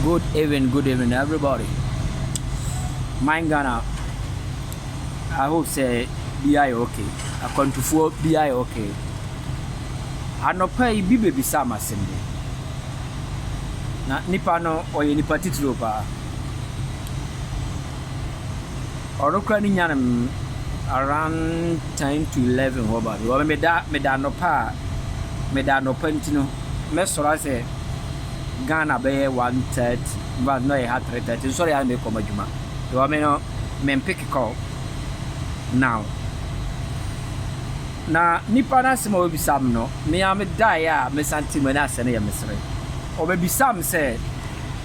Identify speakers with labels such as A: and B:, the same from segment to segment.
A: Good evening, good evening, everybody. My Ghana, I hope sɛ biara yɛ okay. Akwantufoɔ biara yɛ okay. Anɔpa yi bi bɛbisa me asɛm bi. Na nipa no ɔyɛ nipa titiriw paa. Ɔno koraa ne nya no around 10 to 11 hɔ ba. Because meda anɔpa a, meda anɔpa nti no mɛsɔre asɛ Ghana bɛyɛ 1:30 but na ɔyɛ ha 3:30. Nsɔre a mekɔ m'adwuma. Because me no mempick call now. Na nipa no asɛm a ɔbɛbisa me no, me a medaeɛ a mesan te mu no, asɛ no yɛ mesere. Ɔbɛbisa me sɛ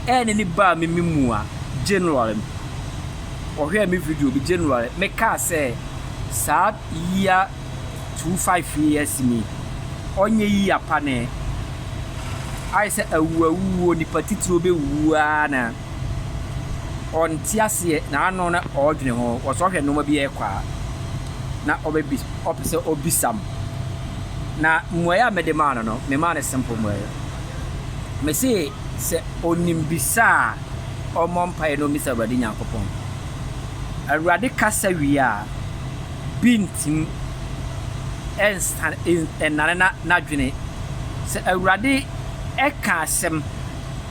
A: ɛyɛ ne ba a meme mu a January ɔhwɛɛ me video bi January, mekaa sɛ saa year 25 years ni ɔnyɛ yi apa ne ayɛ sɛ awuawuo, nipa titiri bɛwu ara na ɔnte aseɛ na ano na ɔredwene ho. Wɔsɛ ɔhwɛ nneɛma bi ɛrekɔ a na ɔbɛbi ɔpɛ sɛ ɔbisa m na mmuaeɛ a mede maa no, memaa no simple mmuaeɛ. Mese sɛ onim bisa a, ɔmmɔ mpaeɛ na ɔmmisa Awurade Nyankopɔn. Awurade kasa wie a bi ntim ɛnsa ɛnane na n'adwene sɛ Awurade ɛka asɛm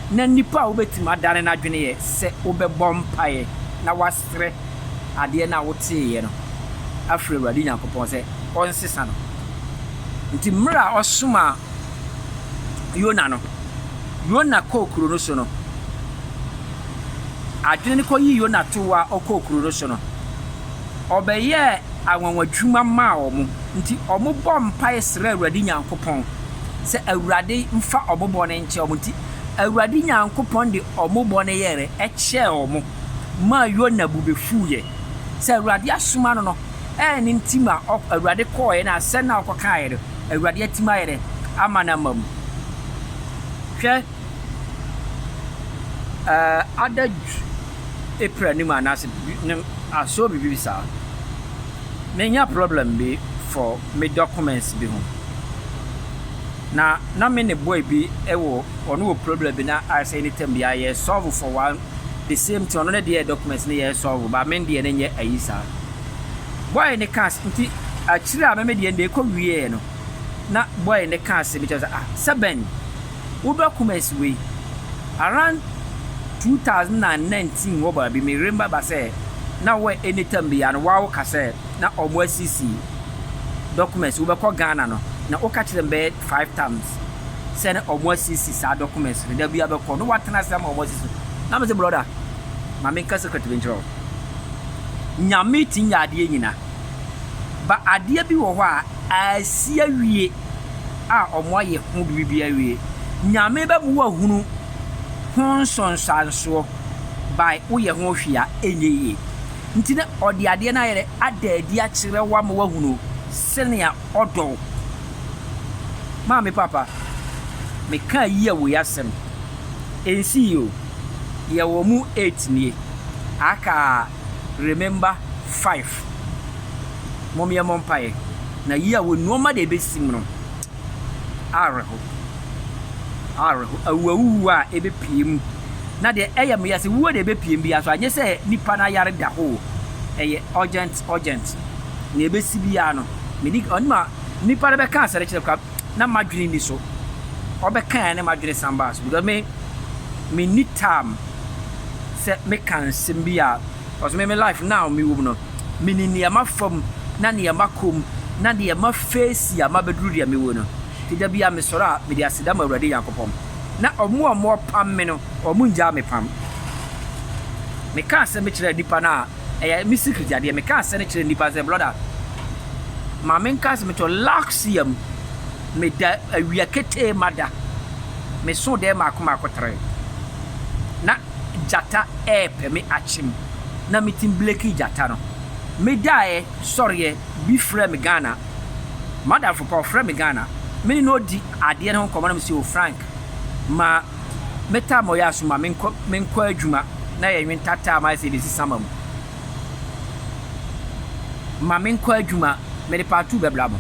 A: na nipa a wobɛtumi adane n'adwene yɛ sɛ wobɛbɔ mpaeɛ na wasrɛ adeɛ no a woteeɛ no afiri Awurade Nyankopɔn sɛ ɔnsesa no. Nti mmerɛ a ɔsoma Yona no, Yona kɔɔ kuro no so no, adwene no kɔyi Yona to a ɔkɔɔ kuro no so no, ɔbɛyɛɛ anwanwadwuma maa wɔn. Nti wɔn bɔ mpaeɛ srɛ Awurade Nyankopɔn sɛ Awurade mfa wɔn bɔne nkyɛ wɔn. Nti Awurade Nyankopɔn de wɔn bɔne yɛrɛ ɛkyɛɛ wɔn maa Yona bu bɛfuiɛ sɛ Awurade asoma no. Ɛyɛ ne nti ma Awurade kɔɔeɛ no, asɛm no a ɔkɔkaeɛ no, Awurade atim ayɛ dɛ ama no ama mu. Hwɛ, ada April no mu anaasɛ ne asɔ biribi saa, menya problem bi for me documents bi ho na me ne boy bi wɔ, ɔno wɔ problem bi na ayɛ sɛ anytime bi yɛ solve for one the same thing. Ɔno ne deɛ documents ne yɛ solve ba, me deɛ ne nyɛ ayi saa. Boy ne ka nti akyire a mɛmɛ deɛ de ɛkɔ wie no na boy ne ka asɛm bi kyerɛ sɛ, ah, sɛ bɛn wo documents wei around 2019 wɔ baabi, me remember ba sɛ na wɔ anytime bi no wawo ka sɛ na ɔmo asisi documents wobɛkɔ Ghana no na woka kyerɛ m bɛyɛ five times sɛ ne ɔmo asisi saa documents no da bi abɛkɔ no watena ase ama ɔmo asisi. Na me sɛ, brother, ma menka secret bi nkyerɛ wo. Nyame ti nyɛ adeɛ nyina ba, adeɛ bi wɔ hɔ a asi awie a ɔmo ayɛ ho biribi awie. Nyame bɛmo wahunu ho nsonsansoɔ by woyɛ ho hwee a ɛnyɛ yie. Nti na ɔde adeɛ no ayɛ dɛ ada adi akyerɛ wo ama wahunu sɛnea ɔdɔ wo. Maame, papa, meka yi a wei asɛm ɛnsi yi o. Yɛwɔ mu eight nie, aka remember five. Mɔmyɛ mɔ mpaeɛ na yi a wɔ nneɛma de ɛbɛsi mu no awerɛho awerɛho, awuawuwu a ɛbɛpie mu na deɛ ɛyɛ me yɛ sɛ wuo de ɛbɛpie mu biara so anyɛ sɛ nipa no ayare da hɔ. Ɛyɛ urgent urgent na ɛbɛsi biara no medi ɔno ma nipa no bɛka asɛre kyerɛ kwa na madwene ni so. Ɔbɛka ya ne madwene san baa so because me menni time sɛ meka nsɛm bi a ɔsɛ me life now mewɔ mu no, meni nneɛma fam na nneɛma kɔm na nneɛma face a mabɛduru deɛ mewɔ no. Nti da bi a mesɔre a, mede aseda ma Awurade Nyankopɔn na ɔmo a ɔmo pam me no, ɔmo ngyaa me pam. Meka asɛm kyerɛ nipa no a ɛyɛ me secret adeɛ. Meka asɛm no kyerɛ nipa sɛ, brother, ma menka asɛm kyerɛ. Last year mu meda awia ketee mada meso dɛ maako maako tere na gyata ɛɛpɛ me akyem na metim bleki gyata no. Medaeɛ sɔreɛ bi frɛ me Ghana, madamfo pa ɔfrɛ me Ghana, mene na ɔdi adeɛ no ho nkɔmmɔ na mesi o, Frank, ma meta ma ɔyɛ aso ma menkɔ adwuma na yɛnwe ntata ma ayɛ sɛ yɛbɛsi sama mu ma menkɔ adwuma, mede part two bɛbra mo.